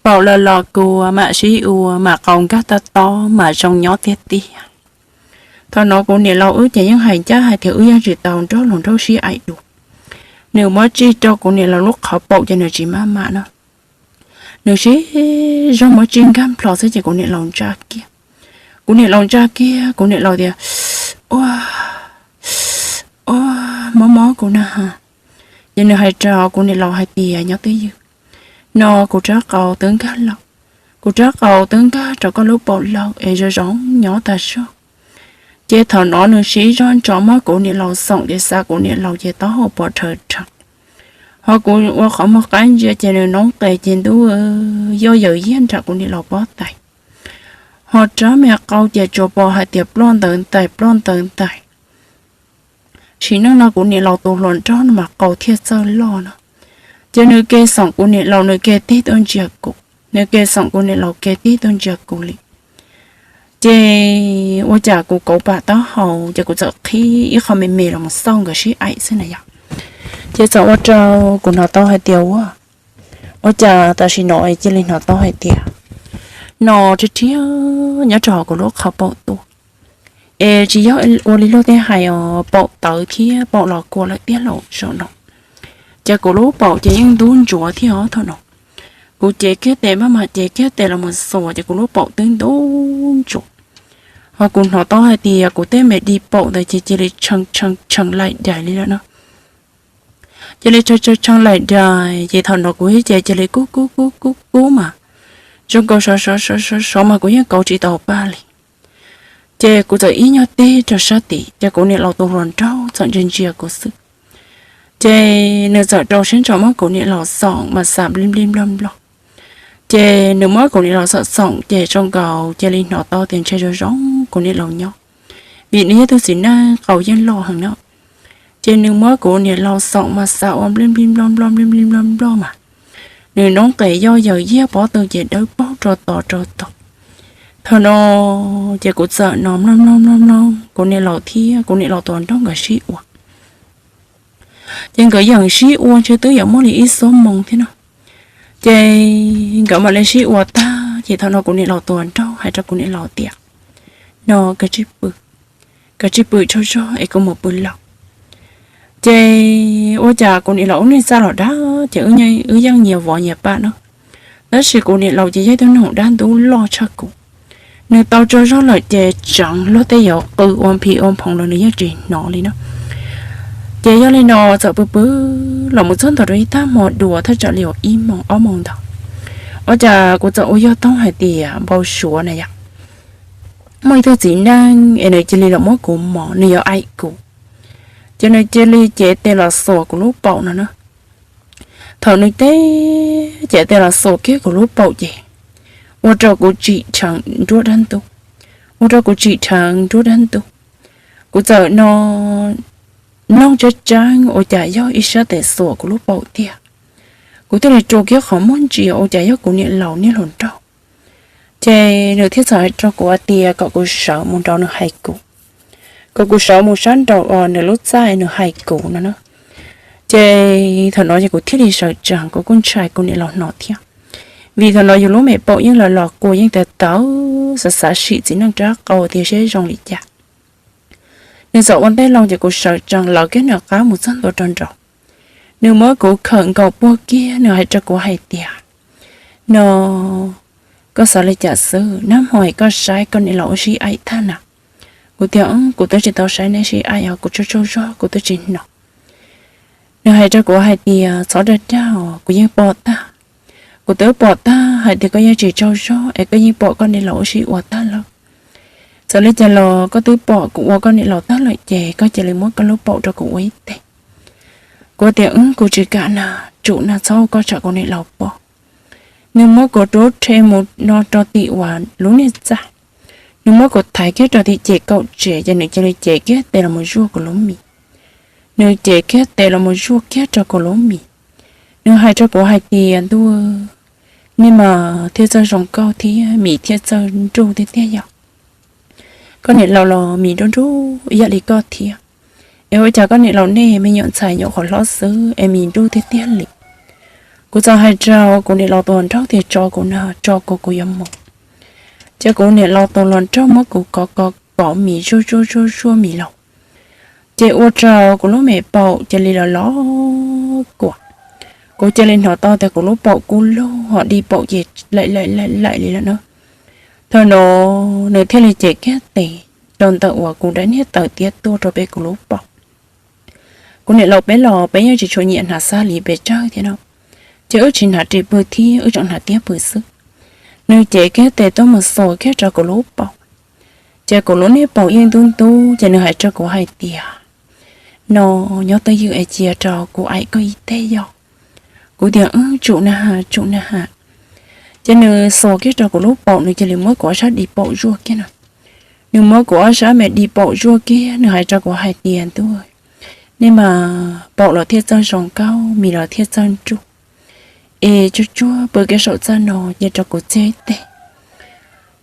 paum los los kuv mam sib ua, mam qau nkag tag tob mam zoo nyob tiag tiag. Thaum no kuv niam laus wb ces yeej hais ncaj hais tias wb yeej tsis tau nrog luag nraug sib aim dua. Nws muab tsij rau kuv niam laus lub qhov paum ces nws tsis maj mam no, nws sib zog muab tsij nkag nplho xwb ces kuv niam laus ntsa kiag. Kuv niam laus ntsa kiag, kuv niam laus tias, ua, ua, mob mob kuv na. Ces nws hais rau kuv niam laus hais tias, nyob twj ywm no, kuv rab qau twb nkag lawm, kuv rab qau twb nkag rau koj lub paum lawm es zoo zoo nyob tas zog. Ces thaum no nws sib zog ntso muab kuv niam laus xoom ces xav kuv niam laus ces taub hau pos rhawv rheev, ho kuv ua qhov muag qab ntsia ces nws noob qes ces ntuj yoj yaws yiag nram kuv niam laus pob tais, ho rab me qau ces tsuas pom hais tias ploj ntawd ntais ploj ntawd ntais. Sim neej no kuv niam laus tus hluas nraug no mas qau thiaj txawj loj no, ces nws ke xoom kuv niam laus, nws ke tig tuaj ntsia kuv, nws ke xoom kuv niam laus, ke tig tuaj ntsia kuv li. Ces ua cas kuv kauv pam taub hau ces kuv txawm qhib ib qho me me los mus xauj nkawd sib aim xwb na yom. Ces txawm ua rau kuv hnov tau hais tias ua, ua cas tam sim no es cia li hnov tau hais tias no rhiab rhiab nyob rau hauv kuv lub qhov paum tuaj. Es tsis yog ua li luag tej hais os, paum tawv thiab paum los kua lawm tiag lauj zaum no. Ces kuv lub paum ces yeej ntub ntsuav thiab os thaum no. Kuv cev kiag tes maj mam cev kiag tes los mus xuas ces kuv lub paum twb ntub ntsuav. Ho kuv hnov tau hais tias kuv tej me di paum ntawd ces cia li tshee tshee laim dais li lawm no. Cia li tshee tshee laim dais ces thaum no kuv ib ce cia li kub kub kub kub kub mas zoo nkaus sov sov sov sov sov mas kuv yeej kauv tsis tau paj li. Ces kuv txawm ib nyuag tig rau sab tid ces kuv niam laus tus hluas nraug txawm ntsia ntsia kuv xwb. Ces nws txawm rau siab ntso muab kuv niam laus xoom mas xav npli npli nplog nplog. Ces nws muab kuv niam laus xoom xoom ces zoo nkaus cia li hnov tau tias ntshe zoo zoo kuv niam laus nyob, vim nws yog tug txiv neej qau yeej loj heev no. Ces nws muab kuv niam laus xoom mas xav ua npli npli nplog nplog npli npli nplog nplog mas nws noob qes yoj yaws yiag pob tw ces dawb paug rau tod rau tod. Thaum no ces kuv txawm no mloog mloog mloog mloog kuv niam laus thiab kuv niam laus tus hluas nraug nkawd sib ua. Ces nkawd yeej sib ua ntshe twb yuav muaj li ib xuab moos thiab no. Ces nkawd mam li sib ua tag ces thaum no kuv niam laus tus hluas nraug hais rau kuv niam laus tias, no, koj tsis pw, koj tsis pw tsaug zog es kuv mus pw lawm. Ces ua cas kuv niam laus ub niag txaj los dab ces wb yeej nyias vov nyias paj no. Tab sis kuv niam laus ces yog ib tug neeg dab ntub loj tshaj kuv. Nws tau tsaug zog lawm ces tseev luag tej yuav qw ua nphis ua nphoov los nws yeej tsis hnov li no. Ces yog li no txawm pw pw los mus txog ntua rau ib tag hmo dua thaj tsam li ib moos ob moos ntawd, ua cas kuv txawm ua yog toog hais tias npau suav na yom, muaj ib tug txiv neej es nws cia li los muab kuv mos, nws yuav aim kuv. Ces nws cia li cev tes los xuas kuv lub paum no na. Thaum nws teb cev tes los xuas kiag kuv lub paum ces ua rau kuv tsim dheev nruab dab ntub, ua rau kuv tsim dheev nruab dab ntub. Kuv txawm no mloog tsab tsaab ua cas yog ib sab tes xuas kuv lub paum tiag. Kuv thiaj li rua kiag qhov muag ntsia ua cas yog kuv niam laus niag hluas nraug. Ces nws thiaj txawm hais rau kuv hais tias kom kuv sawv mus nraud nws hais kuv, kom kuv sawv mus sab nraud os nws lub txaj nws hais kuv no na. Ces thaum no ces kuv thiaj li sawv tsees, kuv kuj ntshai kuv niam laus hnov thiab, vim thaum no yus lub me paum yeej los los kua yeej tawv tawv, xav xav sim txiv neej rab qau tias seb zoo li cas. Nws txawm ua ntej loo ces kuv sawv tsees lawv kiag nws qab mus txog ntua rau nraud. Nws muab kuv khawm nkaus puag kiag nws hais rau kuv hais tias, no, koj xav li cas xwb, nag hmo koj saib koj niam laus ua sib aim tag na? Kuv tias, kuv twb tsis tau saib neb sib aim os, kuv tsaug tsaug zog kuv twb tsis hnov. Nws hais rau kuv hais tias txhob dag dag os, kuv yeej pom tag. Kuv twb pom tag hais tias koj yeej tsis tsaug zog es koj yeej pom koj niam laus ua sib ua tag lawm. Txawm li cas los koj twb pom kuv ua koj niam laus tag lawm ces koj cia li muab koj lub paum rau kuv ua ib teg. Kuv tias, wb, kuv tsis kam na, tsum na, txhob ua koj tsam kuv niam laus pom. Nws muab kuv rub rhe mus no rau tim uas lub niag txaj, nws muab kuv thaiv kiag rau tim ces kaum tsev ces nws cia li cev kiag tes los mus zuaj kuv lub mis. Nws cev kiag tes los mus zuaj kiag rau kuv lub mis. Nws hais rau kuv hais tias, ntuj, nej mas thiaj txawj zoo nkauj thiab mis thiaj txawj nruj tiag tiag yom. Koj niam laus los mis nruj nruj ib yam li koj thiab, es ua cas koj niam laus nej me nyuam ntxhais nyuam qhuav hlob xwb es mis nruj tiag tiag li. Kuv txawm hais rau kuv niam laus tus hluas nraug tias tso kuv na, tso kuv, kuv yuav mus. Ces kuv niam laus tus hluas nraug muab kuv kov kov kov mis zuj zuj zuj zuj mis los. Ces ua rau kuv lub me paum cia li los los kuam. Kuv cia li hnov tau tias kuv lub paum kub lug ho di paum ces laim laim laim laim li lawm na. Thaum no nws thiaj li cem kiag tes rau ntawm uas kuv daim niag taw tiab tuaj rau pem kuv lub paum. Kuv niam laus peb los peb yeej tsis tshua nyiam hnav xab li pes tsawg thiab no, ces wb tsis hnav ris pw thiab, wb tseem hnav tiab pw xwb. Nws cem kiag tes tuaj mus xuas kiag rau kuv lub paum, ces kuv lub niag paum yeej ntub ntub, ces nws hais rau kuv hais tias, no, nyob twj ywm es cia rau kuv aim koj ib teg yog. Kuv tias, tsum na has, tsum na has. Ces nws xuas kiag rau kuv lub paum, nws cia li muab kuv ob sab di paum zuaj kiag no. Nws muab kuv ob sab me di paum zuaj kiag, nws hais rau kuv hais tias, ntuj, nej mas paum los thiaj txawj zoo nkauj, mis los thiaj txawj nruj, es tsuag tsuag pw kiag saum txaj no cia rau kuv txiag ib teg.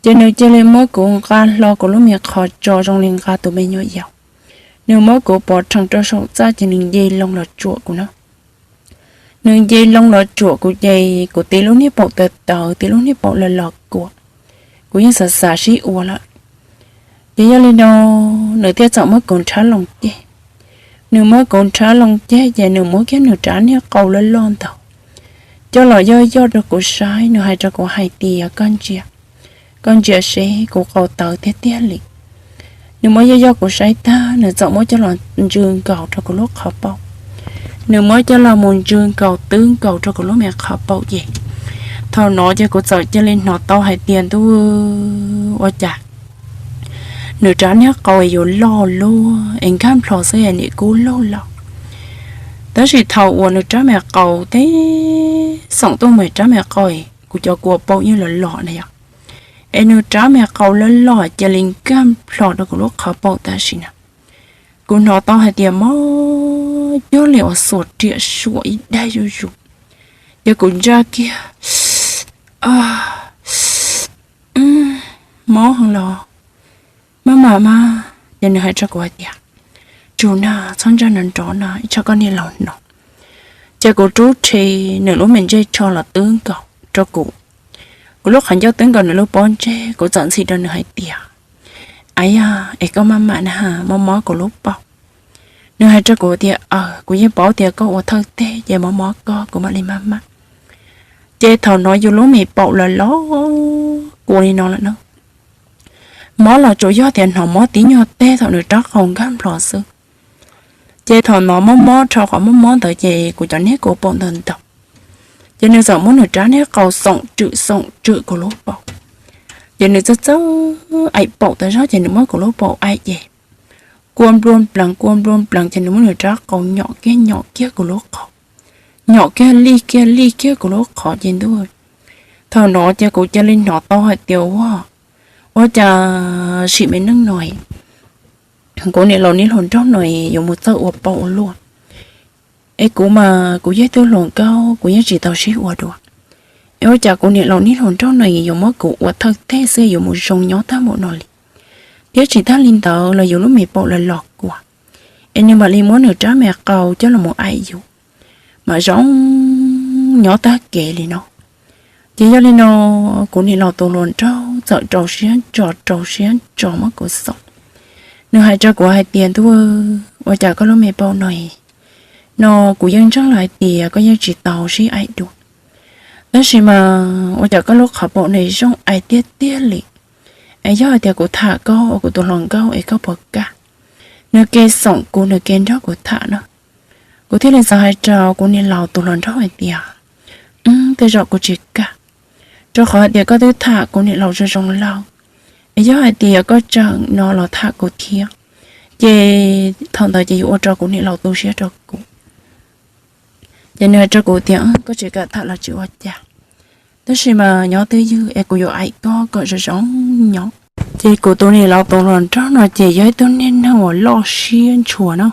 Ces nws cia li muab kuv nqa hlo kuv lub me qhov tso zoo li nqa tus me nyuam yaus. Nws muab kuv pov rhees rau saum txaj ces nws nce loo los tsuam kuv no. Nws nce loo los tsuam kuv ces kuv tib lub niag paum tawv tawv, tib lub niag paum los los kuam. Kuv yeej xav xav sib ua lawm. Ces yog li no, nws thiaj txawm muab kuv nrhab loo ceg. Nws muab kuv nrhab loo ceg ces nws muab kiag nws rab niag qau loj loj ntawd coj los yoj yoj rau kuv saib, nws hais rau kuv hais tias, koj ntsia, koj ntsia seb kuv qau tawv tiag tiag li. Nws muab yoj yoj kuv saib tag, nws txawm muab coj los ntsw nkaus rau kuv lub qhov paum. Nws muab coj los mus ntsw nkaus twb nkaus rau kuv lub me qhov paum ces thaum no ces kuv txawm cia li hnov tau hais tias, ntuj, ua cas nws rab niag qau yuav loj luaj es nkag nplho xwb es nim kub lug lawm. Tab sis thaum uas nws rab me qau teb xoom tuaj mus rab me qau, kuv cov kua paum yeej los los na yog, es nws rab me qau loj loj cia li nkag nplho rau kuv lub qhov paum tam sim na. Kuv hnov tau hais tias mob cuag li uas xuas riam suam ib daig zuj zus, ces kuv ntsaj kiag, mob heev los, maj mam mas. Ces nws hais rau kuv hais tias, tsum na, txhob ntsaj nrov nrov na, ib tsam koj niam laus hnov. Ces kuv rub rhe nws lub me ntsej tsho los twb nkaus rau kuv, kuv lub qhov ncauj twb nkaus nws lub pob ntseg, kuv txawm ntxhi rau nws hais tias, a yog es koj maj mam na has, mob mob kuv lub paum. Nws hais rau kuv tias, aw, kuv yeej paub tias koj ua thawj teg ces mob mob koj, kuv mam li maj mam. Ces thaum no yus lub me paum los los kua li no lawm na. Mob los tsuas yog tias hnov mob tib nyuag teg thaum nws rab qau nkag nplho xwb. Ces thaum no mob mob rau qhov mob mob ntawd ces kuv cov niag kua paum ntawd ntau. Ces nws txawm muab nws rab niag qau xoom tswm xoom tswm kuv lub paum. Ces nws txawj txawj aim paum tas zog ces nws muab kuv lub paum aim ces kua nplua nplees kua nplua nplees ces nws muab nws rab qau nyom kiag nyom kiag kuv lub qhov, nyom kiag lij kiag lij kiag kuv lub qhov ces ntuj. Thaum no ces kuv cia li hnov tau hais tias ua, ua cas sim me neej no kuv niam laus niag hluas nraug no yuav mus txawj ua paum ua luaj. Es kuv mas kuv yog tug hluas nkauj, kuv yeej tsis tau sib ua dua. Es ua cas kuv niam laus niag hluas nraug no yuav muab kuv ua thawj teg xwb yuav mus zoo nyob tag npaum no li, thiab tsis tag li ntawd los yus lub me paum los los kua, es nws mam li muab nws rab me qau coj los mus aim yus, mam zoo nyob tag kev li no. Ces yog li no, kuv niam laus tus hluas nraug txawm rau siab ntso rau siab ntso muab kuv xoom. Nws hais rau kuv hais tias, ntuj, ua cas koj lub me paum no, no kuv yeej ntseeg lawm hais tias koj yeej tsis tau sib aim dua, tab sis mas ua cas koj lub qhov paum no zoo aim tiag tiag li. Es yog hais tias kuv tham koj ua kuv tus hluas nkauj es koj puas kam? Nws ke xoom kuv, nws ke nrog kuv tham na. Kuv thiaj li txawm hais rau kuv niam laus tus hluas nraug hais tias, tej zaum kuv tsis kam, rau qhov hais tias koj twb tham kuv niam laus zoo zoo lawm, es yog hais tias koj tseem no los tham kuv thiab, ces thaum ntawd ces yuav ua rau kuv niam laus tu siab rau kuv. Ces nws hais rau kuv tias, koj tsis kam tham los tsis ua cas, tab sis mas nyob twj ywm es kuv yuav aim koj kom zoo zoo nyob. Ces kuv tus niam laus tus hluas nraug no ces yog ib tug niag neeg uas loj siab ntshua no,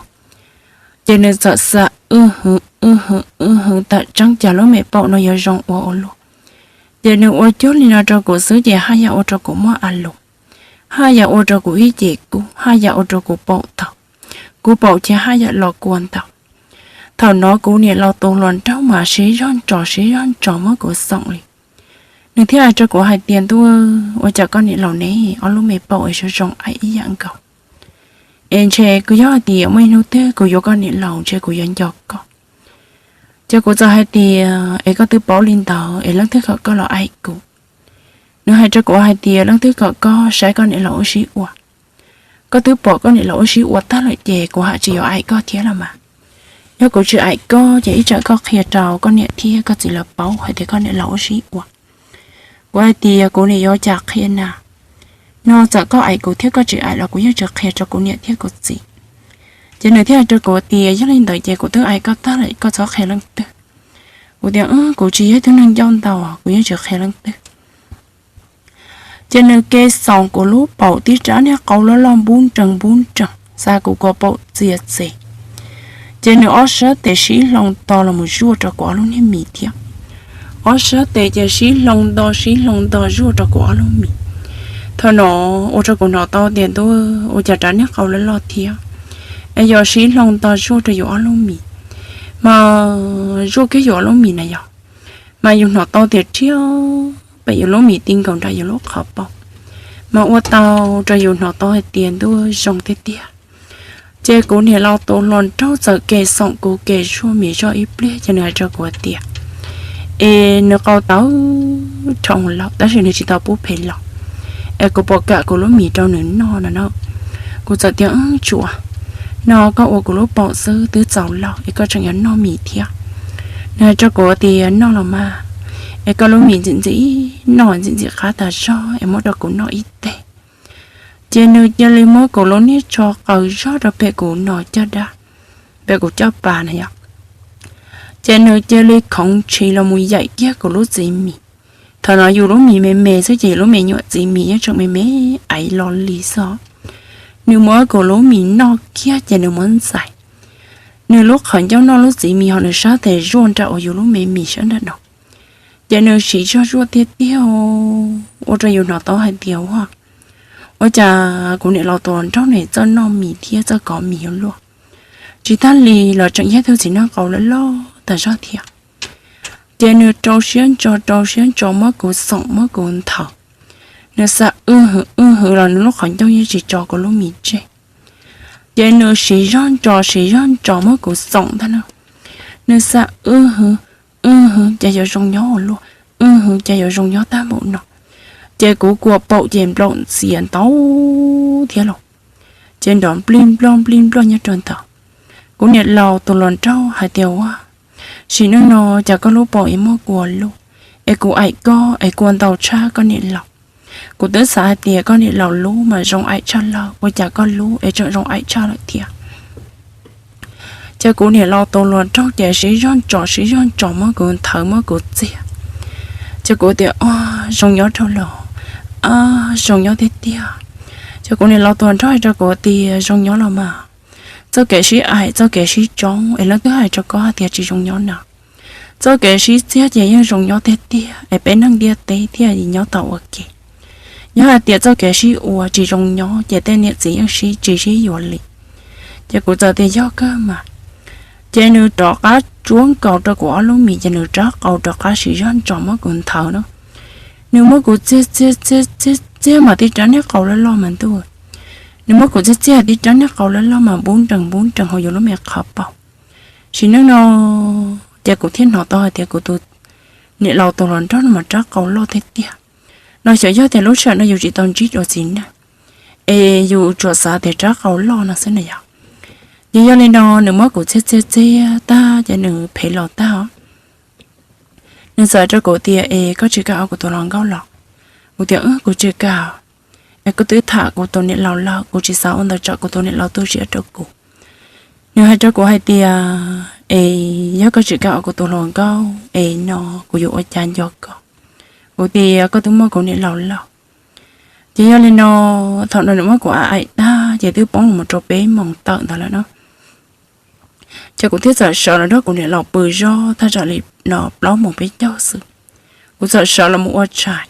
ces nws txawm xav wb hwv wb hwv wb hwv tawm tseeb cas lub me paum no yuav zoo ua ua luaj. Ces nws ua cuag li no rau kuv xwb ces haj yam ua rau kuv muaj a lus, haj yam ua rau kuv ib ce kub, haj yam ua rau kuv paum tau, kuv paum ces haj yam los kua ntau. Thaum no kuv niam laus tus hluas nraug mas siv zog ntsos siv zog ntsos muab kuv xoom li. Nws thiaj hais rau kuv hais tias, Ntuj, ua cas koj niam laus ne, ob lub me paum es zoo zoo aim ib yam nkaus. Es ntshe kuv yog hais tias muaj ib hnub twg kuv yuav koj niam laus ntshe kuv yuav nco koj. Ces kuv txawm hais tias, Es koj twb paub li ntawd es leej twg kom koj los aim kuv? Nws hais rau kuv hais tias, Leej twg kom koj saib koj niam laus ua si ua? Koj twb pom koj niam laus ua si ua tag lawm ces kuv haj tsis yuav aim koj thiab los mas. Yog kuv tsis aim koj ces ib tsam koj qhia rau koj niam thiab koj txiv lawv paub hais tias koj niam laus ua si ua. Kuv hais tias, Kuv niam yuav cas qhia na? No txawm koj aim kuv thiab koj tsis aim los kuv yeej tsis qhia rau kuv niam thiab kuv txiv. Ces nws thiaj hais rau kuv tias, Yog li ntawd ces kuv twb aim koj tag lawm, koj txhob qhia leej twg. Kuv tias, Kuv tsis yog ib tug neeg ncauj ntau, kuv yeej tsis qhia leej twg. Ces nws ke xoom kuv lub paum tib rab niag qau loj loj npub nreeg npub nreeg, xa kuv kua paum txias txes. Ces nws ob sab tes sib hloov nto los mus zuaj rau kuv ob lub niag mis thiab. Ob sab tes ces sib hloov nto sib hloov nto zuaj rau kuv ob lub mis. Thaum no ua rau kuv hnov tau tias, Ntuj, ua cas rab niag qau loj loj thiab es yuav sib hloov nto zuaj rau yus ob lub mis, mas zuaj kiag yus ob lub mis na yog, mas yus hnov tau tias rhiab pem yus lub mis ti nkaus nram yus lub qhov paum, mas ua tau rau yus hnov tau hais tias, Ntuj, zoo tiag tiag. Ces kuv niam laus tus hluas nraug txawm ke xoom kuv ke zuaj mis zog ib pliag ces nws hais rau kuv tias, Es nws qau tawv dhau lawm tab sis nws tsis tau pub phem los, es kuv puas kam kuv lub mis rau nws noj no na? Kuv txawm tias, Tsuas, no koj ua kuv lub paum xwb twb txaus lawm es koj tseem yuav noj mis thiab. Nws hais rau kuv tias, Noj los mas, es koj lub mis ntxim ntxim noj ntxim ntxim qab tas zog es muab rau kuv noj ib teg. Ces nws cia li muab kuv lub niag tsho qaws zog rau pem kuv no caj dab, pem kuv caj pas na yog. Ces nws cia li khoov ntshis los mus yaim kiag kuv lub txiv mis. Thaum no yus lub mis me me xwb ces yus lub me nyuam txiv mis yeej tseem me me aiv lo li xwb. Nws muab kuv lub mis noj kiag ces nws muab ntxais nws lub qhov ncauj noj lub txiv mis ho nws sab tes zuaj nram uas yus lub me mis sab nram no. Ces nws siv zog zuaj tiag tiag ua rau yus hnov tau hais tias, Ua, ua cas kuv niam laus tus hluas nraug ne txawj noj mis thiab txawj kov mis ua luaj, tsis tag li los tseem yog tug txiv neej qau loj loj tas zog thiab. Ces nws rau siab ntso rau siab ntso muab kuv xoom muab kuv nthawv. Nws xa wj hwv wj hwv los nws lub qhov ncauj yeej tsis tso kuv lub mis tseg. Ces nws siv zog ntso siv zog ntso muab kuv xoom ntag na. Nws xa wj hwv wj hwv cas yuav zoo nyob ua luaj, wj hwv cas yuav zoo nyob tag npaum no. Ces kuv kua paum ces nplaum ntxias ntau thiab los, ces nrov nplij nploj nplij nploj nyob rau ntawd. Kuv niam laus tus hluas nraug hais tias, Ua, sim neej no cas koj lub paum es muaj kua luaj, es kuv aim koj es kua ntau tshaj koj niam laus. Kuv twb xav hais tias koj niam laus lub mas zoo aim tshaj lawm, ua cas koj lub es tseem zoo aim tshaj lawm thiab. Ces kuv niam laus tus hluas nraug ces siv zog ntso siv zog ntso muab kuv nthawv muab kuv txiag. Ces kuv tias, Ua, zoo nyob dhau los, a, zoo nyob tiag tiag. Ces kuv niam laus tus hluas nraug hais rau kuv tias, Zoo nyob los mas, txoj kev sib aim txoj kev sib tsoob es leej twg hais rau koj hais tias tsis zoo nyob na? Txoj kev sib txiag ces yeej zoo nyob tiag tiag es peb neeg ntiaj teb thiaj li nyob tau ua ke. Yog hais tias txoj kev sib ua tsis zoo nyob ces tej niam txiv yeej sib tsis sib yuav li. Ces kuv txawm tias, Yog kawg mas. Ces nws rov qab tsuab nkaus rau kuv ob lub mis ces nws rab qau rov qab siv zog ntso muab kuv nthawv na. Nws muab kuv txiag txiag txiag txiag txiag mas tib rab niag qau loj loj mas ntuj. Nws muab kuv txiag txiag tib rab niag qau loj loj mas npub nrees npub nrees hauv yus lub me qhov paum. Sim neej no ces kuv thiaj hnov tau hais tias kuv tus niam laus tus hluas nraug no mas rab qau loj tiag tiag. No xyov yog tias lub sij hawm no yus tsis tau ntsib dua txiv neej es yus tsuas xav tias rab qau loj no xwb na yog. Ces yog li no nws muab kuv txiag txiag txiag tag ces nws phem los tag os. Nws txawm rau kuv tias, Es koj tsis kam ua kuv tus hluas nkauj los? Kuv tias, Kuv tsis kam. Es kuv twb tham kuv tus niam laus lawm, kuv tsis xav ua ntawd tsam kuv tus niam laus tu siab rau kuv. Nws hais rau kuv hais tias, Es yog koj tsis kam ua kuv tus hluas nkauj es no kuv yuav ua cas nco koj? Kuv tias, Koj twb muaj kuv niam laus lawm. Ces yog li no thaum no nws muab kuv aim aim tag ces twb poob mus rau peb moos tawm ntawd lawm na. Ces kuv thiaj txawm sawv los nrog kuv niam laus pw zog thaj tsam li no plaub moos peb caug xwb. Kuv txawm sawv los mus ua tshais.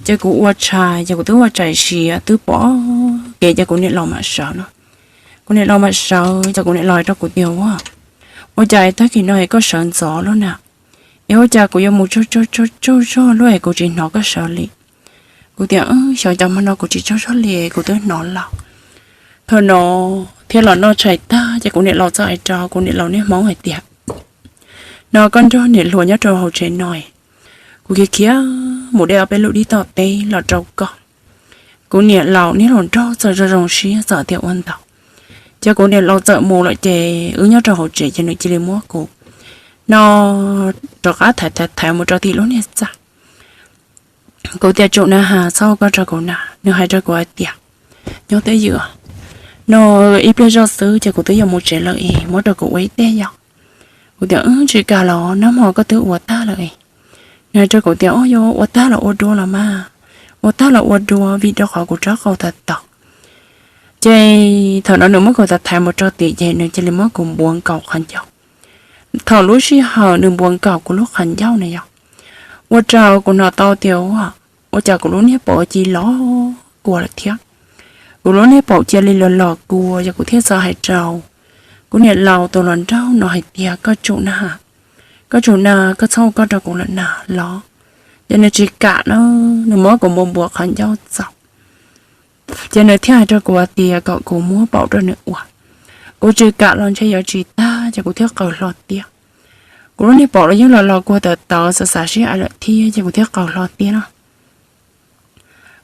Ces kuv ua tshais ces kuv twb ua tshais siav twb pom kev ces kuv niam laus mam sawv no. Kuv niam laus mam sawv ces kuv niam laus hais rau kuv tias, Ua, Ua cas tag kis no es koj sawv ntxov lub na? Es ua cas kuv yuav mus tsaug tsaug tsaug zog lub es kuv tsis hnov koj sawv li? Kuv tias, Xyov, cov hmo no kuv tsis tsaug zog li, kuv twb hnov lawm. Thaum no thiaj los noj tshais tag ces kuv niam laus txawm hais rau kuv niam laus niag hmoob hais tias, No koj nrog niam hluas nyob rau hauv tsev no, kuv khiav khiav mus de ob peb lub dib tom teb los rau koj. Kuv niam laus niag hluas nraug txawm zoo zoo siab txawm tias ua ntau. Ces kuv niam laus txawm mus lawm ces wb nyob rau hauv tsev ces nws cia li muab kuv no rov qab thaiv thaiv thaiv mus rau tim lub niag txaj. Kuv tias, Tsum na has, txhob ua koj rau kuv na. Nws hais rau kuv hais tias, Nyob twj ywm, no ib pliag zoj xwb ces kuv twb yuav mus tsev lawm es muab rau kuv ua ib teg yom. Kuv tias, Wb tsis kam los, nag hmo koj twb ua tag lawm es. Nws hais rau kuv tias, Ua, yuav ua tag los ua dua los mas, ua tag los ua dua vim rau qhov kuv rab qau tawv tawv. Ces thaum no nws muab kuv thaiv thaiv mus rau tim ces nws cia li muab kuv npuav nkaus qhov ncauj. Thaum lub sij hawm nws npuav nkaus kuv lub qhov ncauj na yog, ua rau kuv hnov tau tias ua, ua cas kuv lub niag paum cia li los kua lawm thiab. Kuv lub niag paum cia li los los kua, yog kuv thiaj txawm hais rau kuv niam laus tus hluas nraug no hais tias, Koj tsum na, koj tsum na, koj txhob ua koj rau kuv lawm na los. Ces nws tsis kam na, nws muab kuv npuav npuav qhov ncauj txaus. Ces nws thiaj hais rau kuv tias kom kuv muab paum rau nws ua. Kuv tsis kam los ntshe yuav tsis tag ces kuv thiaj qaws hlo tiab. Kuv lub niag paum los yeej los los kua tawv tawv xav xav sib aim lawm thiab ces kuv thiaj qaws hlo tiab no.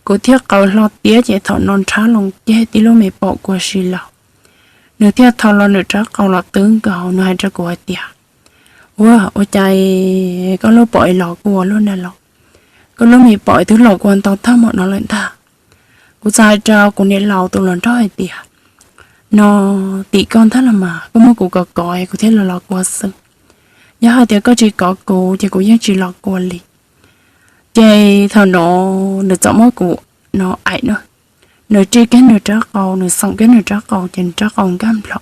Kuv thiaj qaws hlo tiab ces thaum no nrhab loo ceg tib lub me paum kua si los. Nws thiaj thau los nws rab qau los twb nkaus, nws hais rau kuv hais tias, Ua, ua cas koj lub paum los kua luaj na los? Koj lub me paum twb los kua ntau tag npaum no lawm ntag. Kuv txawm hais rau kuv niam laus tus hluas nraug hais tias, No tim koj ntag los mas, koj muab kuv kov kov kuv thiaj los los kua xwb. Yog hais tias koj tsis kov kuv ces kuv yeej tsis los kua li. Ces thaum no nws txawm muab kuv no aim na, nws ris kiag nws rab qau, nws xoom kiag nws rab qau ces nws rab qau nkag nplho.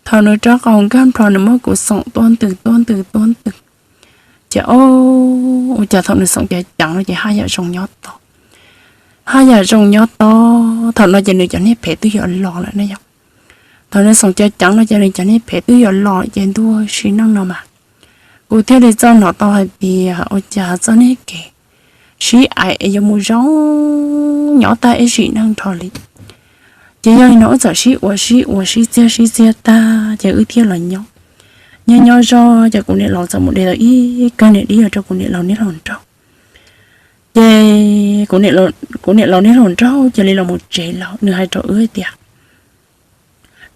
Thaum nws rab qau nkag nplho nws muab kuv xoom tuaj ntws tuaj ntws tuaj ntws. Ces o, ua cas thaum nws xoom ceev ceev no ces haj yam zoo nyob tod. Haj yam zoo nyob tod, thaum no ces nws cov niag phem twb yuav los lawm na yom. Thaum nws xoom ceev ceev no ces nws cov niag phem twb yuav los ces ntuj, sim neej no mas kuv thiaj li txawj hnov tau hais tias ua cas txoj niag kev sib aim es yuav mus zoo nyob tag ib sim neej nrho li. Ces yog li no wb txawm sib ua sib ua sib txiag sib txiag tag ces wb thiaj los nyob. Nyob nyob zog ces kuv niam laus txawm mus de tau ib kawm niam dib rau kuv niam laus niag hluas nraug. Ces kuv niam laus niag hluas nraug cia li los mus tsev lawm, nws hais rau wb tias,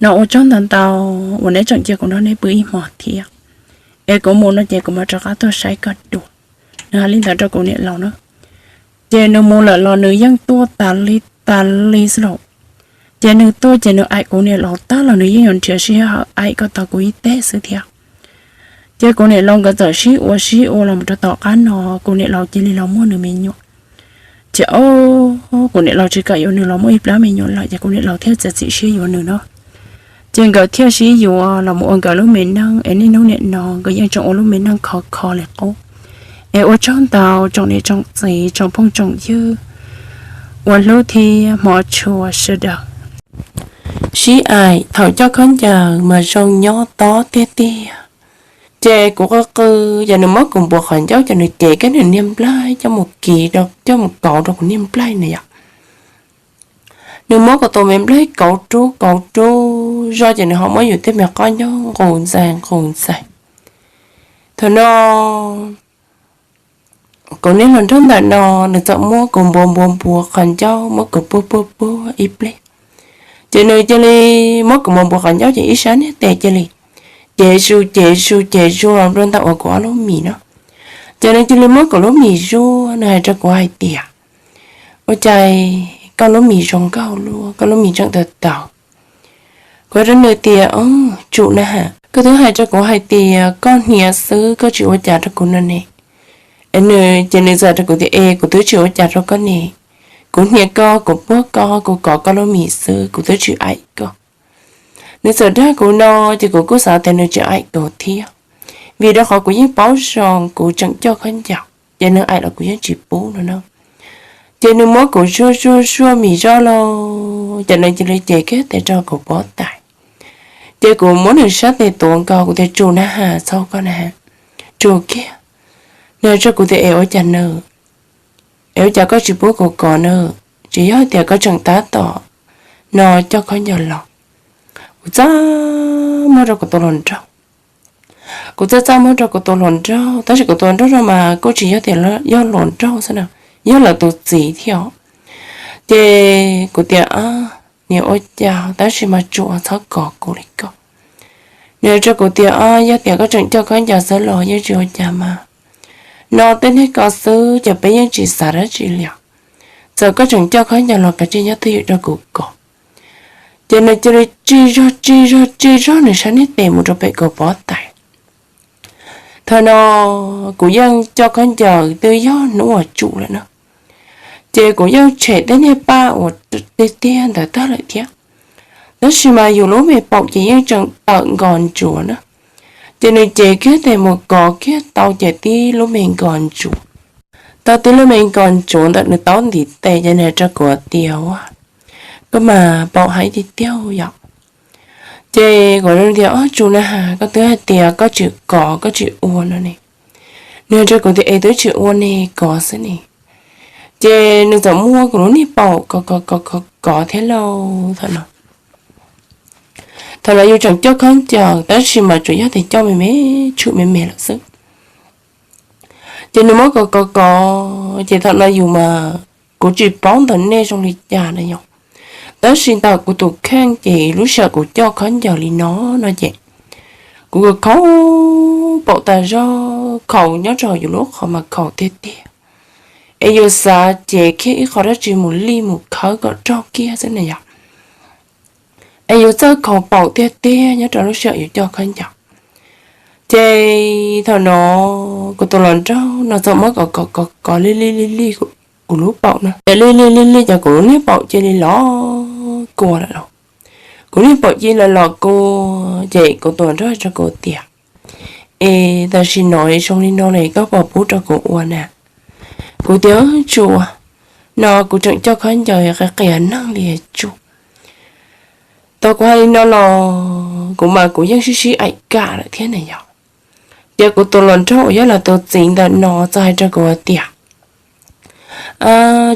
No ua tsaug ntau ntau uas neb tseem cia kuv nrog neb pw ib hmos thiab, es kuv mus no ces kuv mam rov qab tuaj saib koj dua. Nws hais li ntawd rau kuv niam laus na. Ces nws mus lawm los nws yeej tuaj tas li tas li xwb lauj. Ces nws tuaj ces nws aim kuv niam laus tag los nws yeej yuav nrhiav sij hawm aim kom tau kuv ib teg xwb thiab. Ces kuv niam laus nkawd txawm sib ua sib ua los mus rau tom qab no, kuv niam laus cia li los muaj nws me nyuam. Ces o, kuv niam laus tsis kam yuav nws los muaj ib plab me nyuam lawm ces kuv niam laus thiaj txiav txim siab yuav nws no. Ces nkawd thiaj sib yuav los mus ua nkawd lub me neej es niaj hnub nim no nkawd yeej tseem ua lub me neej khov kho li qub. Es ua tsaug ntau tsoom niam tsoom txiv tsoom phooj tsoom ywg uas hlub thiab hmov tshua sawv daws. Sib aim thaum coj khaub ncaws mas zoo nyob tob tiag tiag. Ces kuv qw qw, ces nws muab kuv npuav qhov ncauj ces nws cev kiag nws niag nplaig coj mus kiv, coj mus kauv rau kuv niag nplaig na yom. Nws muab kuv tus me nplaig kauv rub kauv rub zog ces nws ho muab yus tej me qoj ncaug nqus ntxais nqus ntxais. Thaum no kuv niag hluas nraug ntawm no nws txawm muab kuv npuav npuav npuav qhov ncauj, muab kuv puag puag puag ib pliag. Ces nws cia li muab kuv npuav npuav qhov ncauj ces ib sab niag tes cia li cev zus cev zus cev zus los rau ntawm uas kuv ob lub mis no. Ces nws cia li muab kuv lub mis zuaj, nws hais rau kuv hais tias, Ua cas koj lub mis zoo nkauj luaj, koj lub mis tseem tawv tawv? Kuv hais rau nws tias, Tsum na has, koj twb hais rau kuv hais tias koj hnia xwb, koj tsis ua cas rau kuv no ne. Nws ces nws txawm hais rau kuv tias, Es kuv twb tsis ua cas rau koj ne, kuv hnia koj, kuv puag koj, kuv kov koj lub mis xwb, kuv twb tsis aim koj. Nws txawm dag kuv no, ces kuv kuj xav tias nws tsis aim kuv thiab, vim rau qhov kuv yeej paub zoo kuv tseem coj khaub ncaws ces nws aim los kuv yeej tsis pub no na. Ces nws muab kuv zuaj zuaj zuaj mis zoj los ces nws cia li cev kiag tes rau kuv pob tais. Ces kuv muab nws sab tes tuav nkaus, kuv tias, Tsum na has, txhob koj na, tsum kiag. Nws hais rau kuv tias, Es ua cas na? Es ua cas koj tsis pub kuv kov na? Tsis yog hais tias koj tseem tab tom no coj khaub ncaws los. Kuv txaj muag rau kuv tus hluas nraug. Kuv txaj txaj muag rau kuv tus hluas nraug, tab sis kuv tus hluas nraug no mas kuj tsis yog tias yog hluas nraug xwb na, yog lawv tus txiv thiab os. Ces kuv tias, Niam, ua cas tab sis mas tsum, txhob kov kuv li ko. Nws hais rau kuv tias, Yog tias koj tseem coj khaub ncaws xwb los yeej tsis ua cas mas, no tej niag ko xwb ces peb yeej tsis xav dab tsi li os. Txawm koj tseem coj khaub ncaws los kav tsij nyob twj ywm rau kuv kov. Ces nws cia li tsij zog tsij zog tsij zog nws sab niag tes mus rau pem kuv pob tais. Thaum no kuv yeej coj khaub ncaws twb yog hnub uas tsum lawm na, ces kuv yeej tshem tej niag paj uas tiag tiag ntawd tag lawm thiab. Tab sis mas yus lub me paum ces yeej tseem tawm nkos ntsuav na, ces nws cev kiag tes mus kov kiag tau ces tib lub me nkos ntsuav. Tau tib lub me nkos ntsuav ntawm nws taub ntiv tes ces nws hais rau kuv tias, Ua, koj mas paum heev tiag tiag yom. Ces kuv tias, Ob, tsum na has, koj twb hais tias koj tsis kov koj tsis ua no ne. Nws hais rau kuv tias, Es twb tsis ua ne, kov xwb ne. Ces nws txawm muab kuv lub niag paum kov kov kov kov kov thiab lauj. Thaum no, thaum no yus tseem coj khaub ncaws tab sis mas tsuas yog tias coj me me, tshwm me me lawm xwb. Ces nws muab kov kov kov, ces thaum no yus mas, kuv tsis paub ntawm nej zoo li cas na yom, tab sis ntawm kuv tus kheej ces lub sij hawm kuv coj khaub ncaws li no no ces kuv khaus paum tas zog, khaus nyob rau yus lub qhov mas khaus tiag tiag, es yus xav cev kiag ib qho dab tsi mus lij mus khawb kom raug kiag xwb na yom. Es yus txawj khaus paum tiag tiag nyob rau lub sij hawm yus coj khaub ncaws. Ces thaum no kuv tus hluas nraug no txawm muab kov kov kov kov lij lij lij lij kuv lub paum no, ces lij lij lij lij ces kuv lub niag paum cia li los kua lawm lauj. Kuv niag paum cia li los los kua, ces kuv tus hluas nraug rau kuv tias, Es tam sim no zoo li no ne, koj puas pub rau kuv ua na? Kuv tias, Tsum, no kuv tseem coj khaub ncaws qias qias neeg li tsum. Tau kuv hais li no los kuv mas kuv yeej sib sib aim kam lawm thiab na yom. Ces kuv tus hluas nraug uas yog lawv tus txiv ntawm no txawm hais rau kuv tias,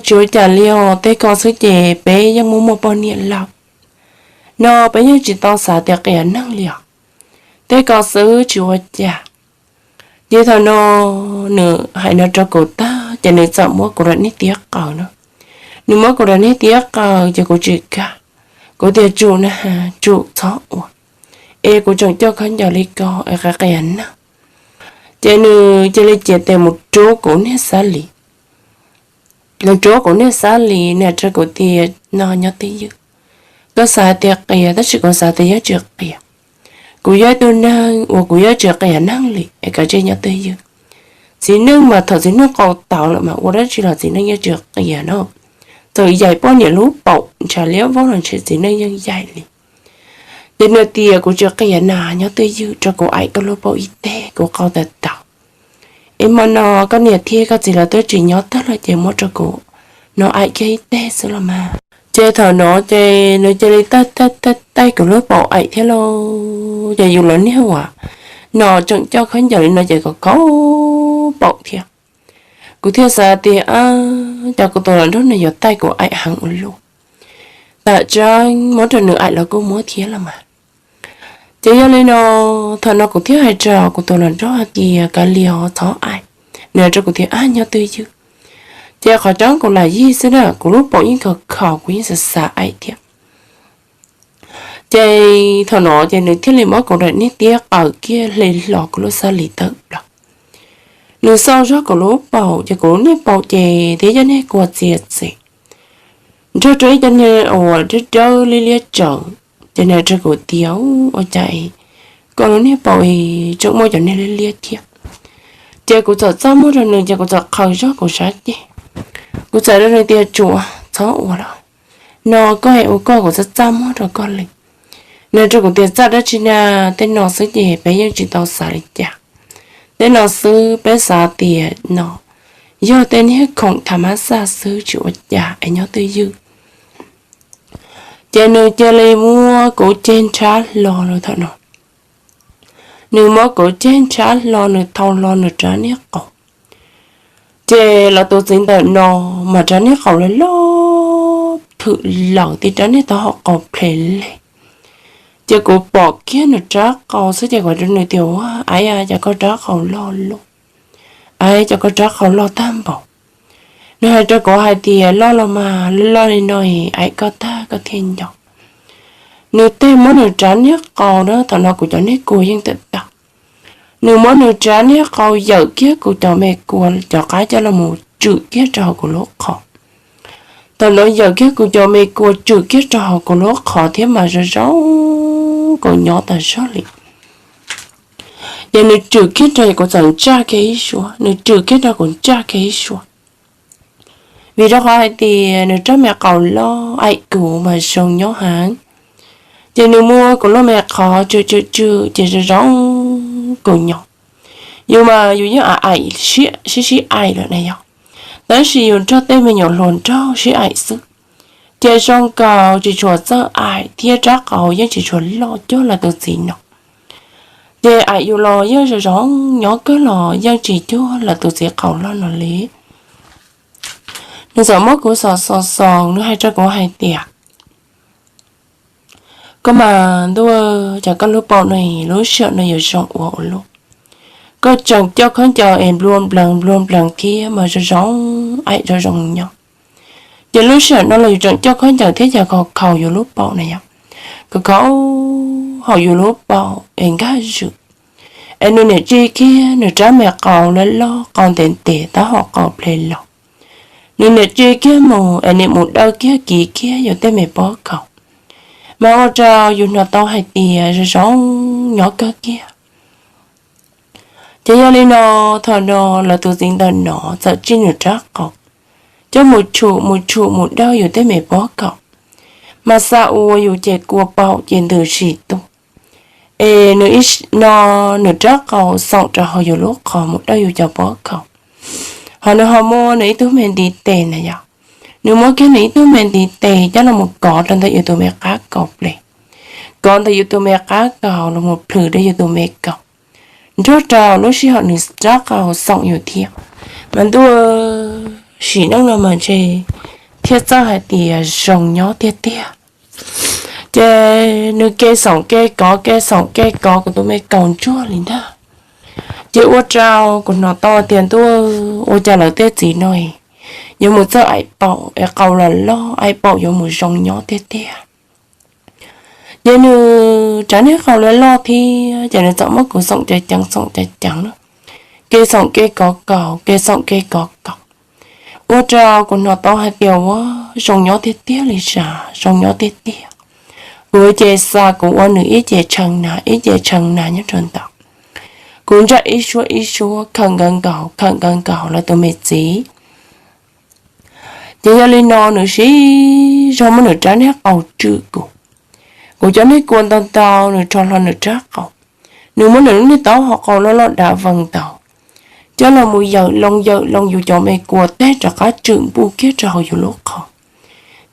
Tsis ua cas li os, tej ko xwb ces peb yeej muaj muaj poj niam lawm. No peb yeej tsis tau xav tias qias neeg li os. Tej ko xwb tsis ua cas. Ces thaum no nws hais no rau kuv tag ces nws txawm muab kuv daim niag tiab qaws no. Nws muab kuv daim niag tiab qaws ces kuv tsis kam. Kuv tias, Tsum na, tsum txhob ua, es kuv tseem coj khaub ncaws li ko es qias qias neeg. Ces nws cia li cev tes mus rub kuv niag xab li. Nws rub kuv niag xab li, nws hais rau kuv tias, No nyob twj ywm. Koj xav hais tias qias tab sis kuv xav tias yeej tsis qias. Kuv yog ib tug neeg uas kuv yeej tsis qias neeg li es kav tsij nyob twj ywm. Txiv neej mas thaum txiv neej qau tawv lawm mas ua dab tsi los txiv neej yeej tsis qias no. Txawm yaim poj niam lub paum ntshav liab vog los ntshe txiv neej yeej yaim li. Ces nws tias, Kuv tsis qias na, nyob twj ywm rau kuv aim koj lub paum ib teg, kuv qau tawv tawv. Es hmo no koj niam thiab koj txiv lawv twb tsis nyob tag lawm ces muab rau kuv no aim kiag ib teg xwb los mas. Ces thaum no ces nws cia li taij taij taij kuv lub paum aim thiab lauj. Ces yus los niag uas no tseem coj khaub ncaws li no ces khaus khaus paum thiab. Kuv thiaj xav tias, Ab, cas kuv tus hluas nraug no yuav taij kuv aim heev ua luaj. Tam tseeb muab rau nws aim los kuj muab thiab los mas. Ces yog li no, thaum no kuv thiaj hais rau kuv tus hluas nraug hais tias, Kav liam, txhob aim. Nws hais rau kuv tias, Ab, nyob twj ywm. Ces qhov tseeb kuv lam yig xwb na, kuv lub paum yeej khaus khaus, kuv yeej xav xav aim thiab. Ces thaum no ces nws thiaj li muab kuv daim niag tiab qaws kiag hle hlo kuv lub xab li tawm plaws. Nws xauj zog kuv lub paum ces kuv lub niag paum ces twb yog niag kua txias txim, nrog rau ib co niag uas dawb dawb liab liab tsawv. Ces nws hais rau kuv tias, Ua cas koj lub niag paum tseem muaj cov niag liab liab thiab? Ces kuv txawm txaj muag rau nws ces kuv txawm qhaws zog kuv sab ceg. Kuv txawm rau nws tias, Tsum, txhob ua lawm. No koj es ua koj, kuv txaj txaj muag rau koj li. Nws hais rau kuv tias, Txaj dab tsi na, tej no xwb ces peb yeej tsis tau xav li cas. Tej no xwb peb xav tias no yog tej niag khoom thav mab xaj xwb, tsis ua cas es nyob twj ywm. Ces nws cia li muab kuv ceg nrhab hlo lawm thaum no. Nws muab kuv ceg nrhab hlo, nws thau hlo nws rab niag qau. Ces lawv tus txiv ntawm no mas rab niag qau loj loj thwm lawm tib rab niag taub hau qau ple le. Ces kuv pom kiag nws rab qau xwb ces kuv hais rau nws tias, Ua, aim, cas koj rab qau loj loj, aim, cas koj rab qau loj tag npaum. Nws hais rau kuv hais tias, Loj los mas, loj li no aim koj tag koj thiaj nco. Nws tej muab nws rab niag qau na, thaum no kuv cov niag kua yeej tawm tag. Nws muab nws rab niag qau yawm kiag kuv cov me kua cov qab coj los mus tswm kiag rau hauv kuv lub qhov. Thaum no yawm kiag kuv cov me kua tswm kiag rau hauv kuv lub qhov thiab mas zoo zoo, kuv nyob tas zog li. Ces nws tswm kiag rau kuv txawm ntsaj kiag ib suab, nws tswm kiag rau kuv ntsaj kiag ib suab. Vim rau qhov hais tias nws rab me qau loj aim kuv mas zoo nyob heev. Ces nws muab kuv lub me qhov tswm tswm tswm ces zoo zoo kuv nyob. Yus mas yus yeej aim sib sib aim lawm na yog, tab sis yus nrog tej me nyuam hluas nraug sib aim xwb. Ces zoo nkaus tsis tshua txawj aim thiab rab qau yeej tsis tshua loj cuag lawv tus txiv no. Ces aim yus los yeej zoo zoo nyob kawg los yeej tsis cuag lawv tus txiv qau loj no li. Nws txawm muab kuv xos xos xos, nws hais rau kuv hais tias, Koj mas ntuj, cas koj lub paum no lub sij hawm no yuav zoo ua ua luaj. Koj tseem coj khaub ncaws es nplua nplees nplua nplees thiab mas zoo zoo, aim zoo zoo nyob. Ces lub sij hawm no los yus tseem coj khaub ncaws thiab cas khaus khaus yus lub paum na yom, khaus khaus hauv yus lub paum es nkag zwm. Es nws niam tsis kiag nws rab me qau loj loj qau ntev ntev taub hau qau ple los. Nws niam tsis kiag mus es niam mus dawj kiag kiv kiag yus tej me pob kaus, mas ua rau yus hnov tau hais tias zoo zoo nyob kawg kiag. Ces yog li no, thaum no lawv tus txiv ntawm no txawm tsij nws rab qau coj mus tshum mus tshum mus dawj yus tej me pob kaus, mas xa ua yus ces kua paum ces ntws sim tuaj. Es nws no, nws rab qau xoom rau hauv yus lub qhov mus dawj yus cov pob kaus, ho nws ho muab nws ib tug me ntiv tes na yom, nws muab kiag nws ib tug me ntiv tes coj los mus kov rau ntawm yus tus me qab kaus ple, kov ntawm yus tus me qab kaus los mus plhws rau yus tus me kaus, nrog rau lub sij hawm nws rab qau xoom yus thiab. Mas ntuj, sim neej no mas ntshe thiaj txawj hais tias zoo nyob tiag tiag. Ces nws ke xoom ke kov ke xoom ke kov kuv tus me kaus ntsuag li ntag. Ces ua rau kuv hnov tau tias ntuj, ua cas lawv tej txiv no yuav mus txawj aim paum es qau los loj, aim paum yuav mus zoo nyob tiag tiag. Ces nws rab niag qau loj loj thiab ces nws txawm muab kuv xoom ceev ceev xoom ceev ceev na, ke xoom ke kov kaus ke xoom ke kov kaus. Ua rau kuv hnov tau hais tias ua zoo nyob tiag tiag li sas, zoo nyob tiag tiag. Kuv ces xa kuv ua nws ib ce tshee na ib ce tshee na nyob rau ntawd. Kuv ntsaj ib suab ib suab khawm nkawd nkaus khawm nkawd nkaus lawv tus me txiv. Ces yog li no nws siv zog muab nws rab niag qau tswm kuv. Kuv cov niag kua ntau ntau nws rho hlo nws rab qau, nws muab nws lub niag taub hau qau loj loj dav vees ntau coj los mus yawm loo yawm loo yus cov me kua teg rov qab tswm npuj kiag rau hauv yus lub qhov.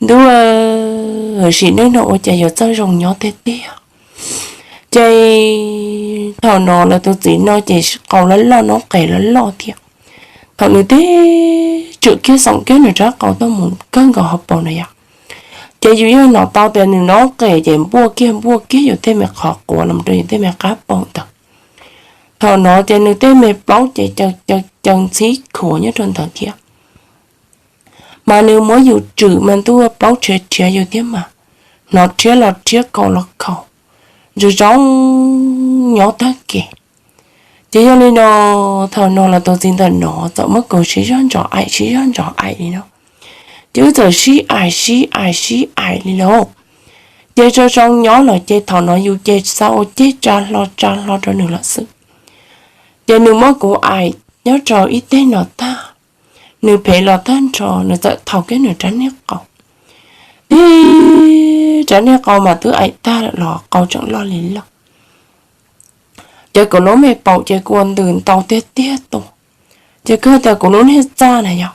Ntuj, sim neej no ua cas yuav txawj zoo nyob tiag tiag. Ces thaum no lawv tus txiv no ces qau loj loj noob qes loj loj thiab. Thaum nws tib tswm kiag xoom kiag nws rab qau tuaj mus kawg nkaus hauv paus na yom, ces yus yeej hnov tau tias nws noob qes ces npuaj kiag npuaj kiag yus tej me qhov quav los rau yus tej me qab paum ntawd. Thaum no ces nws tej me plaub ces caw caw caw ntxhib khuav nyob rau ntawd thiab. Mas nws muab yus tswm mas ntuj plaub rhiav rhiav yus thiab mas, hnov rhiab los rhiab khaus los khaus, zoo zoo nyob tag kev. Ces yog li no, thaum no los tus txiv ntawm no txawm muab kuv sib zog ntsos aim sib zog ntsos aim li no. Ces wb txawm sib aim sib aim sib aim li lauj. Ces zoo zoo nyob lawm ces thaum no yus ces xa ua ceg tsa hlo tsa hlo rau nws lawm xwb. Ces nws muab kuv aim nyob rau ib teg no tag, nws phem los tag nrho nws txawm thau kiag nws rab niag qau. Tib rab niag qau mas twb aim tag lawm los qau tseem loj li loj. Ces kuv lub me paum ces kua ntws ntau tiag tiag tuaj. Ces kawg tias kuv lub niag txaj na yog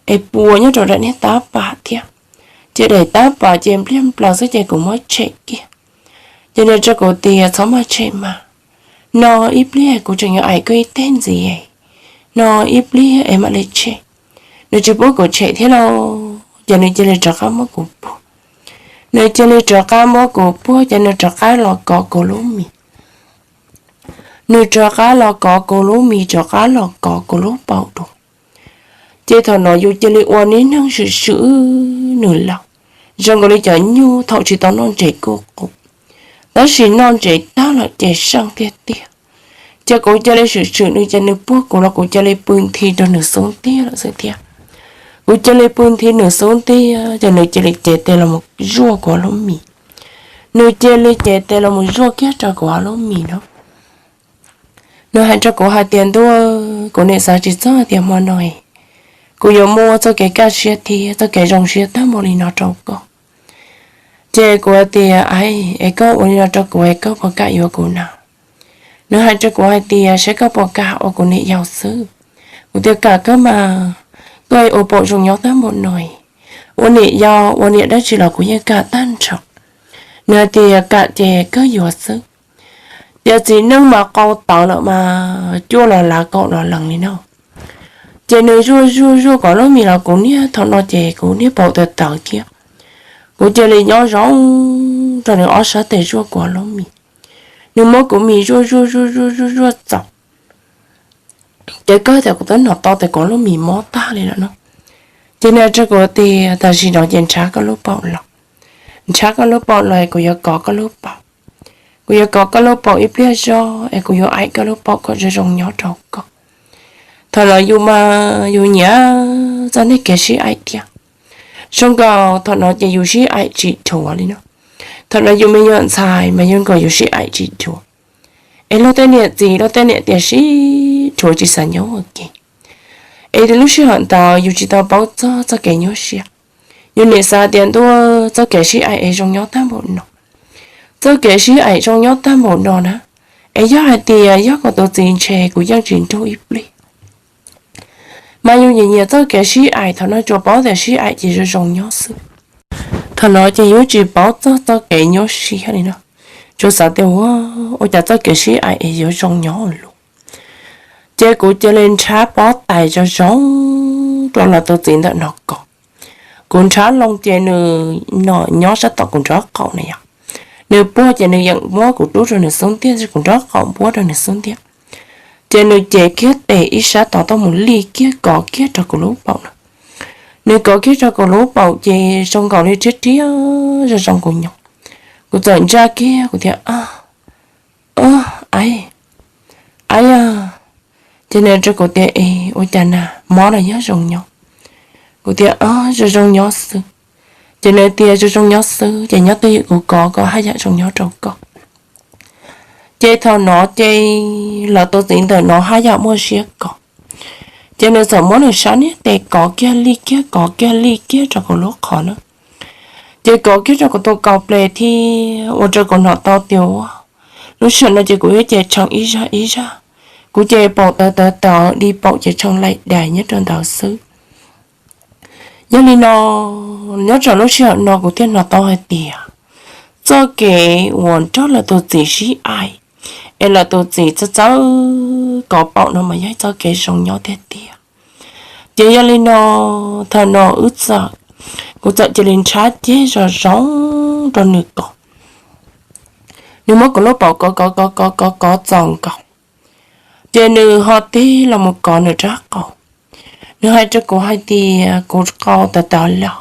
es pua nyob rau daim niag tab pam thiab. Ces daim tab pas ces npliag nplaws xwb ces kuv muab tshem kiag. Ces nws rau kuv tias, txhob maj tshem mas, no ib pliag kuv tseem yuav aim koj ib teg ntxiv, no ib pliag es mam li tshem. Nws tsis pub kuv tshem thiab lauj, ces nws cia li rov qab muab kuv puag. Nws cia li rov qab muab kuv puag ces nws rov qab los kov kuv lub mis. Nws rov qab los kov kuv lub mis, rov qab los kov kuv lub paum dua. Ces thaum no yus cia li ua niag neeg swm swm nws lawm, zoo nkaus li cov nyuj thaum tsis tau noj ntses kuj qus, tab sis noj ntses tag lawm ces seej tiag tiag. Ces kuv cia li swm swm nws, ces nws puag kuv los kuv cia li pw nthi rau nws xub ntiag lawm xwb thiab. Kuv cia li pw nthi nws xub ntiag ces nws cia li cev tes los mus zuaj kuv lub mis. Nws cia li cev tes los mus zuaj kiag rau kuv lub mis no. Nws hais rau kuv hais tias, ntuj, kuv nim xav tsis txog tias hmo no kuv yuav muaj txoj kev kaj siab thiab txoj kev zoo siab tag npaum li no rau koj. Ces kuv hais tias, ai, es koj ua li no rau kuv es koj puas kam yuav kuv na? Nws hais rau kuv hais tias, saib koj puas kam ua kuv niam yau xwb. Kuv tias, kam kawg mas, koj ua paum zoo nyob tag npaum no, ua niam yau ua niam dab tsi los kuv yeej kam tag nrho. Nws hais tias, kam ces kawg yuav xwb. Ces txiv neej mas qau tawv lawm mas cuaj los lav kaum los lees li no. Ces nws zuaj zuaj zuaj kuv lub mis los kuv niag, thaum no ces kuv niag paum tawv tawv thiab. Kuv cia li nyob zoo rau nws ob sab tes zuaj kuv lub mis. Nws muab kuv mis zuaj zuaj zuaj zuaj zuaj zuaj txaus. Ces kawg tias kuv twb hnov tau tias kuv lub mis mob tag li lawm no. Ces nws hais rau kuv tias, tam sim no ces nrhab koj lub paum los, nrhab koj lub paum los kuv yuav kov koj lub paum. Kuv yuav kov koj lub paum ib pliag zog es kuv yuav aim koj lub paum kom zoo zoo nyob rau koj. Thaum no yus mas yus nyiam txoj niag kev sib aim thiab. Zoo nkaus thaum no ces yus sib aim tsis dhuav li no. Thaum no yus me nyuam ntxhais mas zoo nkaus yus sib aim tsis dhuav. Es luag tej niam txiv luag tej niam tias sib dhuav tsis xav nyob ua ke. Es lub sij hawm ntawd yus tsis tau paub txog txoj kev nyuaj siab. Yus nim xav tias ntuj, txoj kev sib aim es zoo nyob tag npaum no. Txoj kev sib aim zoo nyob tag npaum no na. Es yog hais tias yog kuv tus txiv ntshe kuv yeej tsis nrug ib pliag. Mas yus nyiam nyiam txoj kev sib aim, thaum no tsuas paub tias sib aim ces zoo zoo nyob xwb. Thaum no ces yus tsis paub txog txoj kev nyuaj siab li no. Tsuas xav tias ua, ua cas txoj kev sib aim es yuav zoo nyob ua luaj. Ces kuv cia li nrhab pob tais zoo zoo rau lawv tus txiv ntawm no kov. Kuv nrhab loo ces nws no nyob sab tom kuv nraub qaum na yom. Nws puag ces nws yeem muab kuv rub rau nws xub ntiag, kuv nraub qaum npuab rau nws xub ntiag. Ces nws cev kiag tes ib sab tod tuaj mus li kiag kov kiag rau kuv lub paum na. Nws kov kiag rau kuv lub paum ces zoo nkaus li rhiab rhiab zoo zoo kuv nyob. Kuv txawm ntsaj kiag kuv tias, a, a, a, a, ces nws rau kuv tias, es ua cas na, mob los yog zoo nyob? Kuv tias, zoo zoo nyob xwb. Ces nws tias zoo zoo nyob xwb ces nyob twj ywm kuv kov kom haj yam zoo nyob rau koj. Ces thaum no ces lawv tus txiv ntawm no haj yam muaj siab kov. Ces nws txawm muab nws sab niag tes kov kiag li kiag kov kiag li kiag rau kuv lub qhov na. Ces kov kiag rau kuv tus kaus ples thiab ua rau kuv hnov tau tias ua, lub sij hawm no ces kuv yuav ces tshee ib zaj ib zaj. Kuv ces paum tawv tawv tawv, di paum ces tshee laim dais nyob rau ntawd xwb. Yog li no, nyob rau lub sij hawm no kuv thiaj hnov tau hais tias txoj kev uas nrog lawv tus txiv sib aim es lawv tus txiv txawj txawj kov paum no mas yog txoj kev zoo nyob tiag tiag. Ces yog li no, thaum no wb txawm, kuv txawm cia li nrhab ceg zoo zoo rau nws kov. Nws muab kuv lub paum kov kov kov kov kov kov txaus nkaus, ces nws ho tig los mus kov nws rab qau. Nws hais rau kuv hais tias kuv qau tawv tawv los,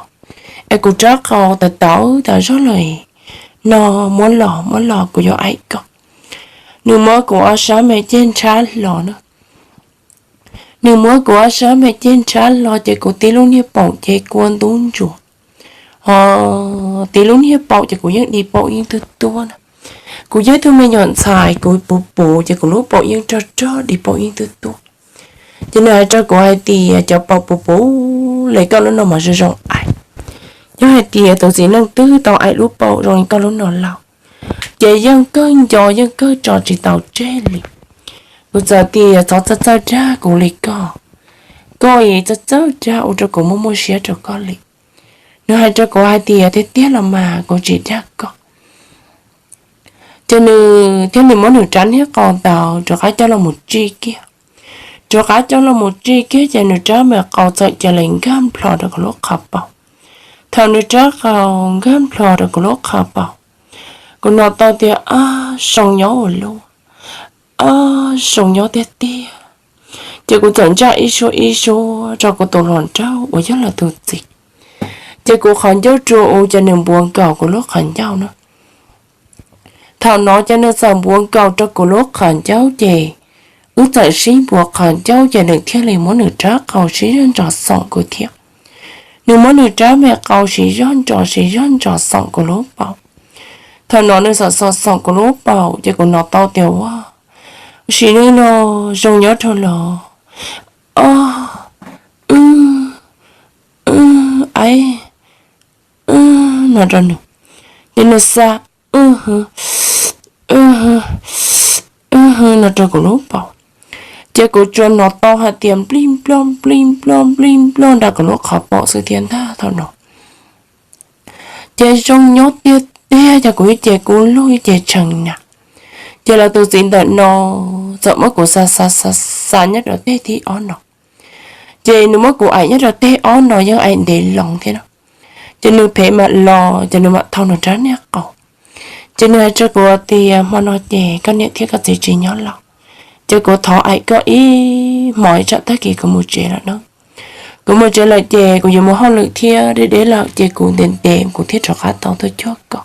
es kuv rab qau tawv tawv tawv zog lawm, no muab los muab los kuv yuav aim koj. Nws muab kuv ob sab me ceg nrhab hlo na. Nws muab kuv ob sab me ceg nrhab hlo ces kuv tib lub niag paum ces kua ntub ntsuav, ho tib lub niag paum ces kuv yeej di paum yeej twb tuaj na. Kuv yog tug me nyuam ntxhais kuv puv puv ces kuv lub paum yeej rog rog di paum yeej twb tuaj. Ces nws hais rau kuv hais tias cov paum puv puv li koj lub no mas zoo zoo aim. Yog hais tias tus txiv neej twg tau aim lub paum zoo li koj lub no lawm, ces yeej kawg nco yeej kawg tso tsis tau tseg li. Kuv txawm tias txhob txawj txawj dag kuv li koj, koj es txawj txawj dag ua rau kuv muaj muaj siab rau koj li. Nws hais rau kuv hais tias, Tiag tiag los mas, kuv tsis dag koj. Ces nws thiaj li muab nws rab niag qau ntawd rov qab coj los mus tsij kiag. Rov qab coj los mus tsij kiag ces nws rab me qau txawm cia li nkag nplho rau kuv lub qhov paum. Thaum nws rab qau nkag nplho rau kuv lub qhov paum, kuv hnov tau tias, Ab, zoo nyob ua luaj, ab, zoo nyob tiag tiag. Ces kuv txawm ntsaj ib suab ib suab rau kuv tus hluas nraug uas yog lawv tus txiv. Ces kuv qhov ncauj rua u ces nws npuav nkaus kuv lub qhov ncauj na. Thaum no ces nws txawm npuav nkaus rau kuv lub qhov ncauj ces wb txawm sib npuav qhov ncauj ces nws thiaj li muab nws rab qau siv zog ntsos xoom kuv thiab. Nws muab nws rab me qau siv zog ntsos siv zog ntsos xoom kuv lub paum. Thaum no nws xoom xoom xoom kuv lub paum ces kuv hnov tau tias, Ua, sim neej no zoo nyob dhau los, ob, wb, aib, no rau nws. Ces nws xa, wb, wb, no rau kuv lub paum. Ces kuv tsuas hnov tau hais tias nplij nploj nplij nploj nplij nploj nram kuv lub qhov paum xwb thiab ntag thaum no. Ces zoo nyob tiag tiag ces kuv ib ce kub lug ib ce tshee na. Ces lawv tus txiv ntawm no txawm muab kuv xa xa xa xa nyob rau teg thib ob no. Ces nws muab kuv aim nyob rau teg ob no yeej aim ntev loo thiab no. Ces nws phem mam los ces nws mam thau nws rab niag qau. Ces nws hais rau kuv tias, Hmo no ces koj niam thiab koj txiv tsis nyob lawm, ces kuv thov aim koj ib hmos ib tsam tag kis kuv mus tsev lawm na. Kuv mus tsev lawm ces kuv yuav mus hauj lwm thiab deb deb lawm ces kuv ntev ntev kuv thiaj rov qab tau tuaj cuag koj.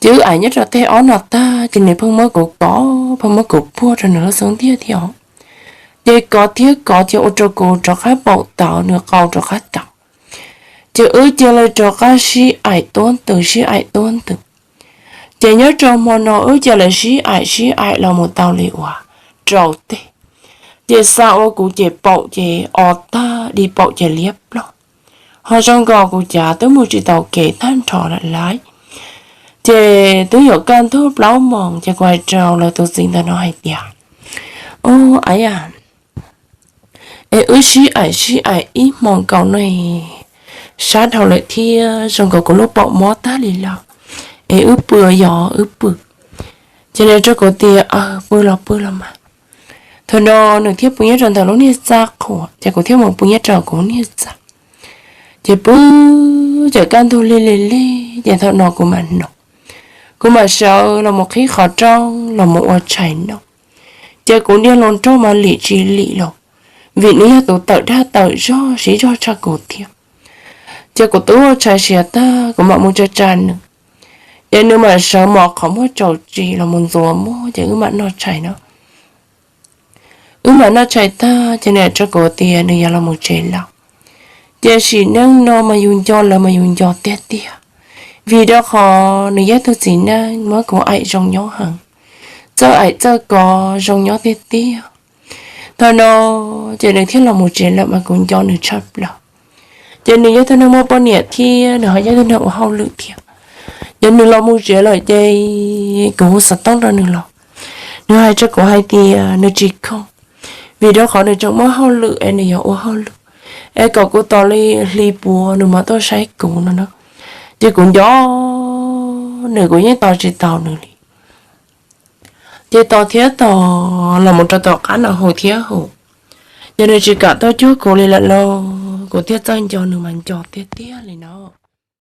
Ces wb aim nyob rau teg ob no tag ces nws pheej muab kuv kov pheej muab kuv puag rau nws lub xub ntiag thiab os. Ces kov thiab kov ces ua rau kuv rov qab paum tawv nws qau rov qab tawv. Ces wb cia li rov qab sib aim tuab ntws sib aim tuab ntws. Ces nyob rau hmo no wb cia li sib aim sib aim los mus tau li uas rau teg. Ces xa ua kuv ces paum ces o tag di paum ces liab ploog. Ho zoo nkaus kuv cav twb mus tsis tau kev tag nrho lawm lauj. Ces twb yuav kaj ntug plaub moos ces kuv hais rau lawv tus txiv ntawm no hais tias, Ob, aib yam, es wb sib aim sib aim ib hmo nkaus no sab dhau lawm thiab zoo nkaus kuv lub paum mob tag li lawm, es wb pw yog wb pw. Ces nws rau kuv tias, Aw, pw los pw los mas. Thaum no nws thiaj pw nyob rau ntawm lub niag txaj qhua ces kuv thiaj mus pw nyob rau kuv niag txaj. Ces pw, ces kaj ntug lig lig lig ces thaum no kuv mam no, kuv mam sawv los mus qhib qhov rooj los mus ua tshais noj. Ces kuv niag hluas nraug mas lim tsis lim los, vim nws yog tus tawm dag tawm zog siv zog tshaj kuv thiab. Ces kuv twb ua tshais siav tag kuv mam mus tsa tsa nws. Ces nws mam sawv mos qhov muag tsaus tsis los mus ntxuav muag ces wb mam noj tshais no. Wb mam noj tshais tag ces nws rau kuv tias nws yuav los mus tsev lawm. Ces sim neej no mas yus nco lawv mas yus nco tiag tiag, vim rau qhov nws yog ib tug txiv neej muab kuv aim zoo nyob heev, txawj aim txawj kov zoo nyob tiag tiag. Thaum no ces nws thiaj los mus tsev lawm mas kuv nco nws tshaj plaws. Ces nws yog tug neeg muaj poj niam thiab nws ho yog tug neeg ua hauj lwm thiab. Ces nws los mus tsev lawm ces kuv hu xov tooj rau nws los, nws hais rau kuv hais tias nws tsis khoom, vim rau qhov nws tseem muaj hauj lwm es nws yuav ua hauj lwm, es kom kuv tos li hli puav nws mam tuaj saib kuv no na. Ces kuv nco nws kuv yeej tos tsis tau nws li. Ces tos thiab tos los mus rau tom qab no hu thiab hu, ces nws tsis kam tuaj cuag kuv li lawm lauj, kuv thiaj txawj nco nws mas nco tiag tiag li no.